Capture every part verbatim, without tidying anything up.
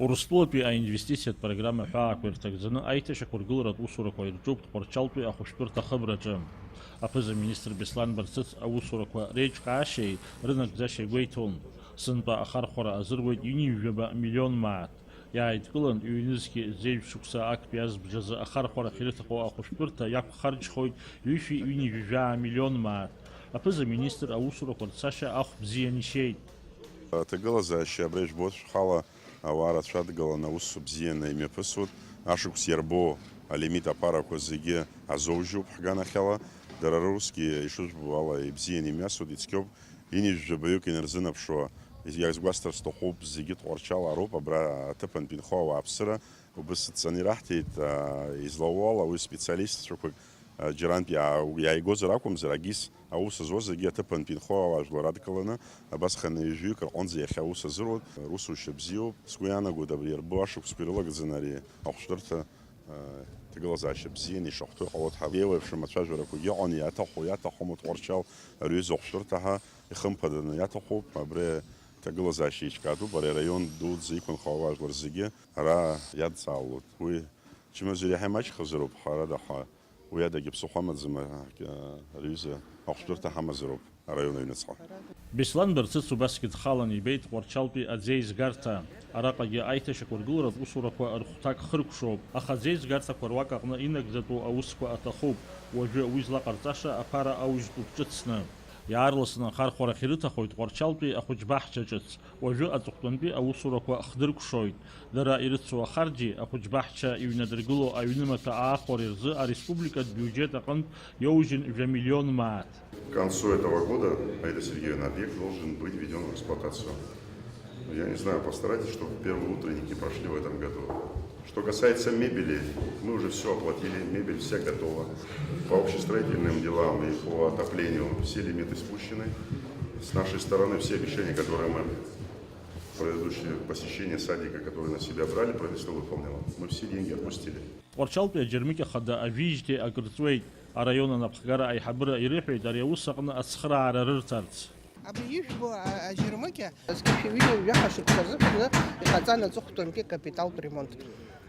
Урыстәылатәи аинвестициатә программа ҳәаақәа ирҭагӡаны аиҭашьақәыргыларатә усурақәа ирҿуп Тҟәарчалтәи ахәышәтәырҭа ахыбраҿы. Аԥыза-министр Беслан Барцыц аусурақәа реиҿкаашьеи рынагӡашьеи гәеиҭон. Сынтәа ахархәара азыруеит ҩынҩажәаба миллион мааҭ. Иааидкылан, ҩнызқьи зеижә шықәса актәи азбжазы ахархәарахь ирыҭаху ахәышәтәырҭа иақәхарџьхоит ҩышәи ҩынҩажәи жәаа миллион мааҭ. Аԥыза-министр аусурақәа рцашьа ахә бзиан ишьеит. Аҭагылазаашьа абра ижәбо шәхала ауаа рацәа адгаланы аус бзианы имҩаԥысуеит. Ашықәс иарбоу алимит аԥарақәа зегьы азоужьуп ҳганахьала. Дара русгьы ишыжәбо ала ибзианы имҩасуеит, ицқьоуп. Ҩынҩажәи жәабаҩык инарзынаԥшуа, иазгәасҭар сҭахуп, зегьы Тҟәарчал ароуп, абра аҭыԥантә инхо ауааԥсыра. Убыс дҵаны ираҳҭеит, аа, излауала уи специалистцәақәак, аа, џьарантә иаа-, иааигозар акәымзар, агьыс аус зуа зегьы аҭыԥантә инхо ауаажәлар адкыланы, абасҟан ҩажәаҩык рҟынӡа иахьа аус азыруеит, русушьа бзиоуп. Сгәы иаанагоит, абри иарбоу ашықәсқәа ирылагӡаны ари ахәшәтәырҭа, аа, ҭагылазаашьа бзианы ишахәҭоу иҟалоит ҳәа. Еиуеиԥшым ацәажәарақәагьы ыҟан, иаҭаху, иаҭахым, Тҟәарчал ари аҩыза ахәшәтәырҭа ҳәа ихымԥаданы иаҭахуп, абри ҭагылазаашьа еиҿкаатәуп, ари араион дуӡӡа иқәынхо ауаажәлар зегьы ара иадҵаалоит. Уи чымазара иаҳа имаҷхазароуп, ҳәарада, ҳәа уи адагьы ԥсыхәа амаӡам, а, ари аҩыза ахәшәтәырҭа ҳамазароуп араион аҩныҵҟа. Беслан Барцыц убасгьы дхалан ибеит Тҟәарчалтәи аӡеизгарҭа. Араҟагьы аиҭашьақәыргыларатә усурақәа рыхәҭак хыркәшоуп, аха аӡеизгарҭақәа руак аҟны инагӡатәу аусқәа аҭахуп, уажәы уи злаҟарҵаша аԥара аужьтәуп ҿыцны. Иаарласны ахархәарахь ирыҭахоит Тҟәарчалтәи ахәыҷбаҳча ҿыц, уажәы аҵыхәтәантәи аусурақәа хдыркәшоит. Дара ирыцу ахарџьи ахәыҷбаҳча иҩнадыргыло аҩнымаҭәа аахәареи рзы ареспубликатә биуџьет аҟынтә иоужьын жәа миллион мааҭ. К концу этого года, Аида Сергеевна, объект должен быть введён в эксплуатацию. Я не знаю, постарайтесь, чтобы первые утренники прошли в этом году. Что касается мебели, мы уже всё оплатили, мебель вся готова. По общестроительным делам и по отоплению все лимиты спущены. С нашей стороны все обещания, которые мы в предыдущее посещение садика, которые на себя брали, правительство выполнило. Мы все деньги отпустили. Тҟәарчалтәи аџьармыкьа хада ажәижьҭеи акыр ҵуеит. Араион анапхгара аиҳабыра ирыҳәеит ари аус аҟны ацхыраара рырҭарц. Абри ижәбо, а, аџьармыкьа зқьи жәаҩыи жәаха шықәса рзыҳәан иҟаҵан аҵыхәтәантәи капиталтә ремонт.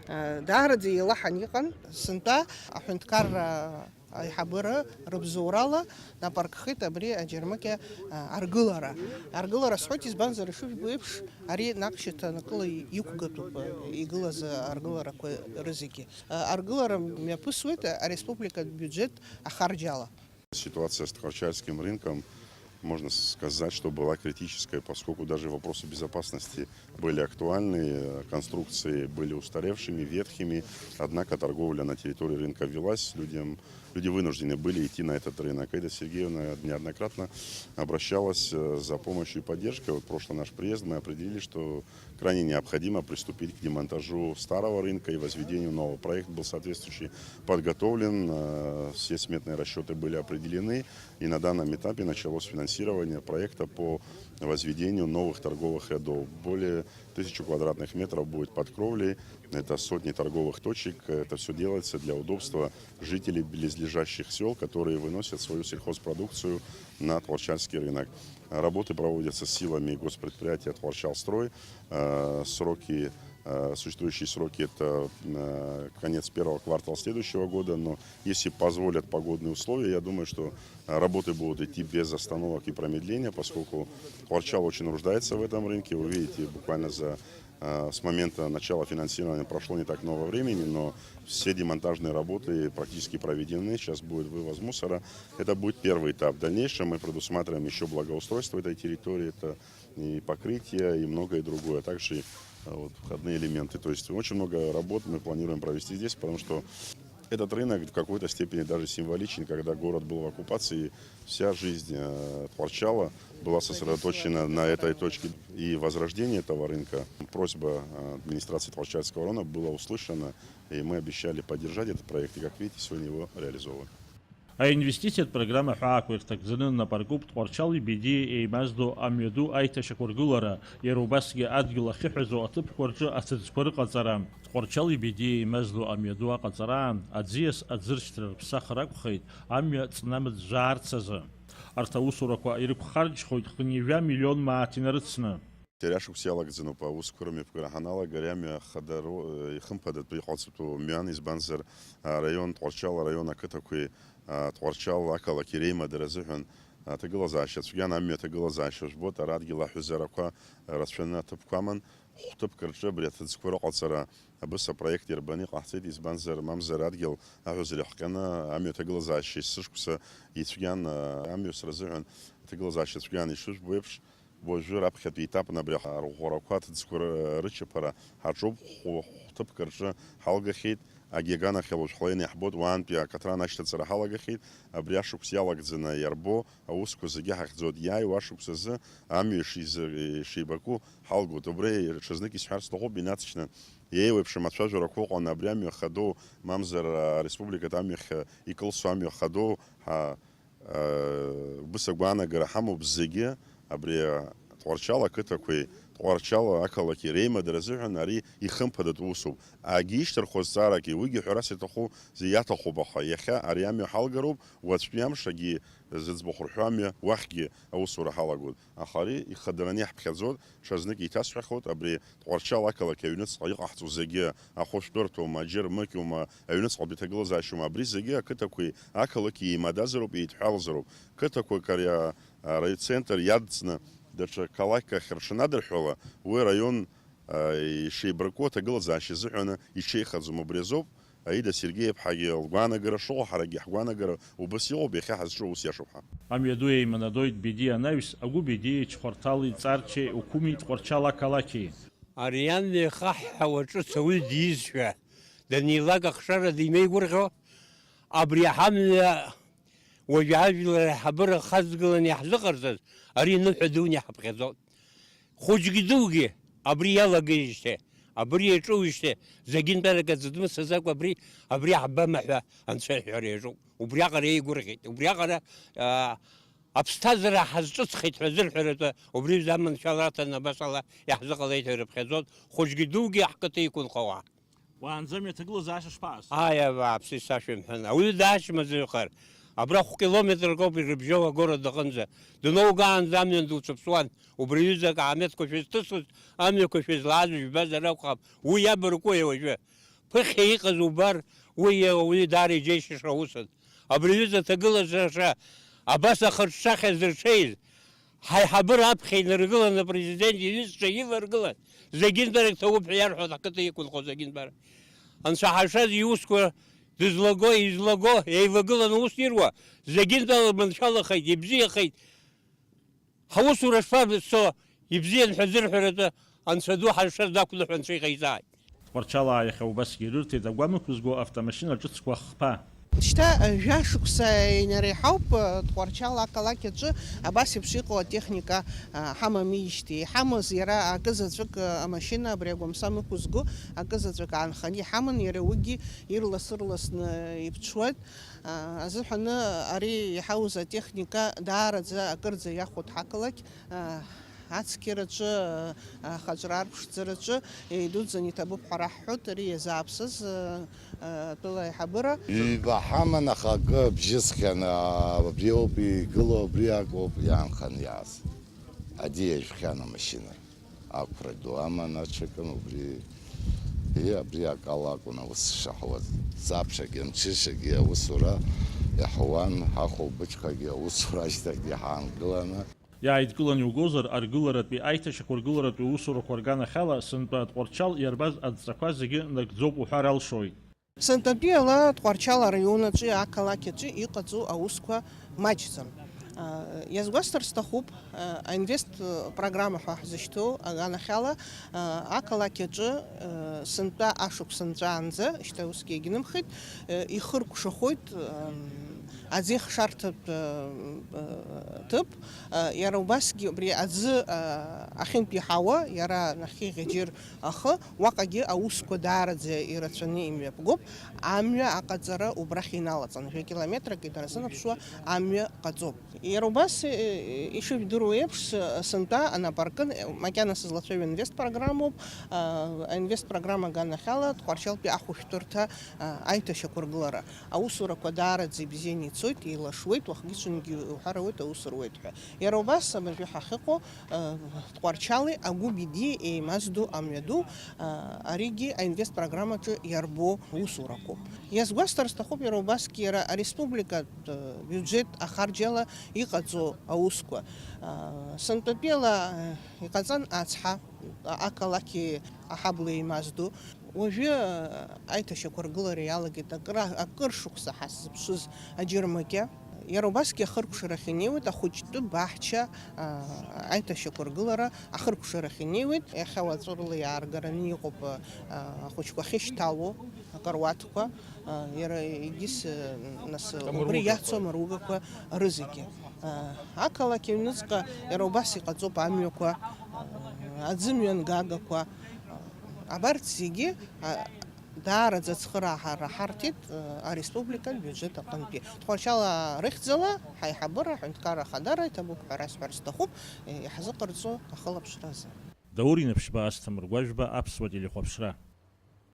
А, даараӡа еилаҳан иҟан. Сынтәа аҳәынҭқарра аиҳабыра рыбзоурала напаркхеит абри аџьармыкьа, а, аргылара. Аргылара сҳәоит, избанзар, ишыжәбо еиԥш, ари наҟ шьаҭанакыла иқәгатәуп, а, игылаз аргыларақәа рызегьы. А, аргылара мҩаԥысуеит ареспубликатә биуџьет ахарџьала. Ситуация с Тҟарчальским рынком, можно сказать, что была критической, поскольку даже вопросы безопасности были актуальны, конструкции были устаревшими, ветхими, однако торговля на территории рынка велась, людям, люди вынуждены были идти на этот рынок. Аида Сергеевна неоднократно обращалась, э, за помощью и поддержкой. Вот прошлый наш приезд мы определили, что крайне необходимо приступить к демонтажу старого рынка и возведению нового. Проект был соответствующий подготовлен, э, все сметные расчёты были определены, и на данном этапе началось финансирование проекта по возведению новых торговых рядов. Более тысячи квадратных метров будет под кровлей, это сотни торговых точек. Это всё делается для удобства жителей близлежащих сёл, которые выносят свою сельхозпродукцию на Тҟарчальский рынок. Работы проводятся силами госпредприятия «Тҟарчалстрой». Э, сроки, э, существующие сроки — это, э, конец первого квартала следующего года, но если позволят погодные условия, я думаю, что, э, работы будут идти без остановок и промедления, поскольку Тҟарчал очень нуждается в этом рынке. Вы видите, буквально за, э, с момента начала финансирования прошло не так много времени, но все демонтажные работы практически проведены. Сейчас будет вывоз мусора. Это будет первый этап. В дальнейшем мы предусматриваем ещё благоустройство этой территории. Это и покрытие, и многое другое, а также, э, вот, входные элементы. То есть очень много работ мы планируем провести здесь, потому что этот рынок в какой-то степени даже символичен, когда город был в оккупации, вся жизнь, э, Тҟарчала была сосредоточена на этой точке. И возрождение этого рынка. Просьба, э, администрации Тҟарчальского района была услышана, и мы обещали поддержать этот проект, и, как видите, сегодня его реализовываем. Аинвестициатә программа ҳәаақәа ирҭагӡаны напаркуп Тҟәарчали Бедиеи еимаздо амҩаду аиҭашьақәыргылара, иара убасгьы адгьыл ахьыҳәазо аҭыԥқәа рҿы аҭыӡқәа рыҟаҵара. Тҟәарчали Бедиеи еимаздо амҩаду аҟаҵараан аӡиас аӡыршьҭра рыԥсахыр акәхеит амҩа ҵнамыӡәӡәаарц азы. Арҭ аусурақәа ирықәхарџьхоит хынҩажәа миллион мааҭ инарыцны. Иара ашықәс иалагӡаноуп аусқәа рымҩаԥгара ҳаналага, ари амҩа хада ро-, ихымԥадатәы иҟалҵатәу мҩан, избанзар, араион Тҟәарчал, араион ақыҭақәеи, а, Тҟәарчал ақалақь иреимадара азыҳәан аҭагылазаашьа цәгьан, амҩа аҭагылазаашьа жәбоит, ара адгьыл аҳәызарақәа рацәаны аҭыԥқәа аман, хә-ҭыԥк рҿы абри аҭыӡқәа рыҟаҵара абыс апроект иарбаны иҟаҳҵеит, избанзар, мамзар адгьыл аҳәызара иахҟьаны амҩа аҭагылазаашьа есышықәса ицәгьан, а, амҩасра азыҳәан аҭагылазаашьа цәгьан ишыжәбо еиԥш, уажәы раԥхьатәи етапны абри арӷәӷәарақәа аҭыӡқәа ры-, рычаԥара ҳаҿуп, хә-, хә-ҭыԥк рҿы ҳалгахьеит, агьи аганахьала уажә ҳлеины иаҳбоит, уаантәи акаҭран ашьҭаҵара ҳалагахьеит, абри ашықәс иалагӡаны иарбоу аусқәа зегьы ҳахьӡоит, иааиуа ашықәс азы амҩа ишизы-, ишеибаку ҳалгоит, убри ҽазнык исҳәар сҭахуп, инаҵшьны еиуеиԥшым ацәажәарақәа ыҟан, абри амҩа хадоу, мамзар ареспубликатә амҩахь икылсуа амҩа хадоу ҳа-, Убыс агәаанагара ҳамоуп зегьы, абри Тҟәарчал ақыҭақәеи Тҟәарчал ақалақьи реимадара азыҳәан ари ихымԥадатәу усуп. Агьи ишьҭырхуа зҵааракгьы, уигьы ҳәарас иаҭаху, зи-, иаҭахуп, аха иахьа ари амҩа ҳалгароуп, уаҵәтәи амшагьы зыӡбахә рҳәо амҩа уахьгьы аусура ҳалагоит. Аха ари ихадараны иаҳԥхьаӡоит, ҽазнык еиҭасҳәахьоит, абри Тҟәарчал ақалақь аҩныҵҟа иҟаҳҵо зегьы, ахәышәтәырҭоума, аџьармыкьоума, аҩныҵҟатәи аҭагылазаашьоума, абри зегьы ақыҭақәеи ақалақьи еимадаазароуп, еидҳәалазароуп. Қыҭақәак ари а-, а-, райцентр иадҵны, даҽа қалақьк ахь рҽанадырҳәала, уи араион, а, ишеибарку аҭагылазаашьа азыҳәаны иҽеихаӡом. Убри азоуп Аида Сергеи-иԥҳагьы лгәаанагара шыҟоу, ҳарагьы ҳгәаанагара убас иҟоуп, иахьа ҳазҿу аус иашоуп ҳәа. Амҩаду еиманадоит Бедиа анаҩс, агәы Бедиеи Чхәарҭали, Ҵарчеи, Уқәми, Тҟәарчал ақалақьи. Ари амҩа ихаҳҳауа ҿыц ауаҩы диизшәа, данилак ахшара димеигәырӷьо, абри ҳамҩа уажәы ажәлар аиҳабыра хазгыланы иаҳзыҟарҵаз, ари ныҳәа дуны иҳаԥхьаӡоит. Хәыҷгьы дугьы абри иалагеижьҭеи, абри иаҿоуижьҭеи, зегьынтәарак аӡә дмыцәаӡакәа абри, абри ҳбама ҳәа анцәа иҳәара иаҿуп. Убриаҟара еигәырӷьеит, убриаҟара, аа, аԥсҭазаара ҳазҿыцхеит ҳәа зырҳәаратәы, убри заманшәаларҭаны абасала иаҳзыҟалеит ҳәа ирыԥхьаӡоит, хәыҷгьы дугьы ҳқыҭа иқәынхауа. Уаанӡа мҩаҭагылазаашьа шԥаҟаз? Ааи, абааԥсы, сашәымҳәан, ауаҩы даашьмаӡаҩхар, абра хә-километрак ауп ирыбжьоу агород аҟынӡа, дноугаанӡа амҩан дуцәыԥсуан, убри аҩыза акаамеҭқәа шәызҭысыз, амҩақәа шәызлааз жәбазар акәхап, уи иабаркуеи уажәы? Ԥыхьа иҟаз убар, уи ауаҩы даара иџьеишьаша усын. Абри аҩыза аҭагылазаашьа абас ахырҿҿахьа зырҽеиз, ҳаиҳабыра аԥхьа инаргылан, апрезидент иҩызцәа иваргылан, зегьынтәарак ҭабуп ҳәа иарҳәон, ҳқыҭа иқәынхо зегьынтәарак. Анцәа ҳазшаз иусқәа дызлаго, излаго, еилагыланы аус ируа, зегьынтәала маншәалахеит, ибзиахеит. Ҳаусура шԥабызцо, ибзиан ҳәа зырҳәаратәы Анцәа ду ҳазшаз дақәныҳәа Анцәа иҟаиҵааит. Тҟәарчалаа иахьа убасгьы ирырҭеит агәам ықәызго автомашьына ҿыцқәа хԥа. Шьҭа, э, жәа шықәса инареиҳауп, э, Тҟәарчал ақалақь аҿы абас еиԥш иҟоу атехника, э, ҳамамижьҭеи. Иҳамаз иара акы заҵәык, э, амашьына абри агәамсам ықәызго акы заҵәык аанханы иҳаман, иара уигьы ирлас-ырласны иԥҽуеит. Азыҳәаны ари иҳауз атехника даараӡа акырӡа иахәоит ҳақалақь. Ацқьараҿы, ахаҿра арԥшӡараҿы идуӡӡаны иҭабуп ҳәа раҳҳәоит, ари иазааԥсаз атәыла аиҳабыра. Ҩба ҳаман, аха акы бжьысхьан, абри ауп игылоу, абри акоуп иаанханы иааз. Аӡиа ижәхьан амашьына. Ақәра ду аман аҽакын, убри, и, абри акала акәын аус шаҳуаз. Сабшагьы, мҽышагьы аусура иаҳауан, ҳахәылбыҽхагьы аусура ашьҭахьгьы ҳаангыланы. Иааидкылан иугозар, аргыларатәи аиҭашьақәыргыларатәи усурақәа рганахьала, сынтәа Тҟәарчал иарбаз адҵақәа зегьы нагӡоуп уҳәар алшоит. Сынтәатәиала Тҟәарчал араион аҿы, ақалақь аҿы иҟаҵоу аусқәа маҷӡам. Иазгәасҭар сҭахуп, аинвест программа ҳәа ҳзышьҭоу аганахьала, ақалақь аҿы сынтәа ашықәс нҵәаанӡа, шьҭа усгьы иагьнымхеит, ихыркәшахоит аӡеихшарҭатә ҭыԥ, иара убасгьы убри аӡы ахьынтә иҳауа, иара нахьхьи Ӷьаџьыр ахы, уаҟагьы аусқәа даараӡа ирацәаны имҩаԥгоуп, амҩа аҟаҵара убрахь иналаҵан, жәа-километрак инаразынаԥшуа амҩа ҟаҵоуп. Иара убас, э, ишыжәдыруа еиԥш, с-, сынтәа анапаркын, э, макьана сызлацәажәо аинвест программоуп, а, аинвест программа аганахьала Тҟәарчалтәи ахәышәтәырҭа, а, аиҭашьақәыргылара аусурақәа даараӡа ибзианы ицоит. еилашуеит, уахгьы-ҽынгьы уҳәар ауеит, аус руеит ҳәа. Иара убас абыржәы ҳахьыҟоу, э, Тҟәарчали Агәыби Ди еимаздо амҩаду, э, аригьы аинвест программаҿы иарбоу усурақәоуп. Иазгәасҭар сҭахуп иара убасгьы иара ареспубликатә, э, биуџьет ахарџьала иҟаҵоу аусқәа. Э, сынтәатәиала, э, иҟаҵан ацҳа, а-, ақалақьи аҳабла еимаздо. Уажәы, э, аиҭашьақәыргылара иалагеит акра-, акыр шықәса ҳаззыԥшыз аџьармыкьа. Иара убасгьы ахыркәшарахь инеиуеит ахәыҷтәы баҳча, а, аиҭашьақәыргылара ахыркәшарахь инеиуеит. Иахьа уаҵәырла иааргараны иҟоуп, а, ахәыҷқәа ахьышьҭало, акаруаҭқәа, а, иара егьыс, а, нас, амыругақәа, убри иацу амыругақәа рызегьы. А, ақалақь аҩныҵҟа иара убас иҟаҵоуп амҩақәа, а, аӡымҩангагақәа, а, абарҭ зегьы, а, даараӡа ацхыраара ҳарҭеит, э, ареспубликатә биуџьет аҟынтәи. Тҟәарчал рыхьӡала ҳаиҳабыра аҳәынҭқарра ахадара иҭабуп ҳәа расҳәар сҭахуп, э, иаҳзыҟарҵо ахылаԥшразы. Даур Инаԥшьба, Асҭамыр Гәажәба, Аԥсуа телехәаԥшра.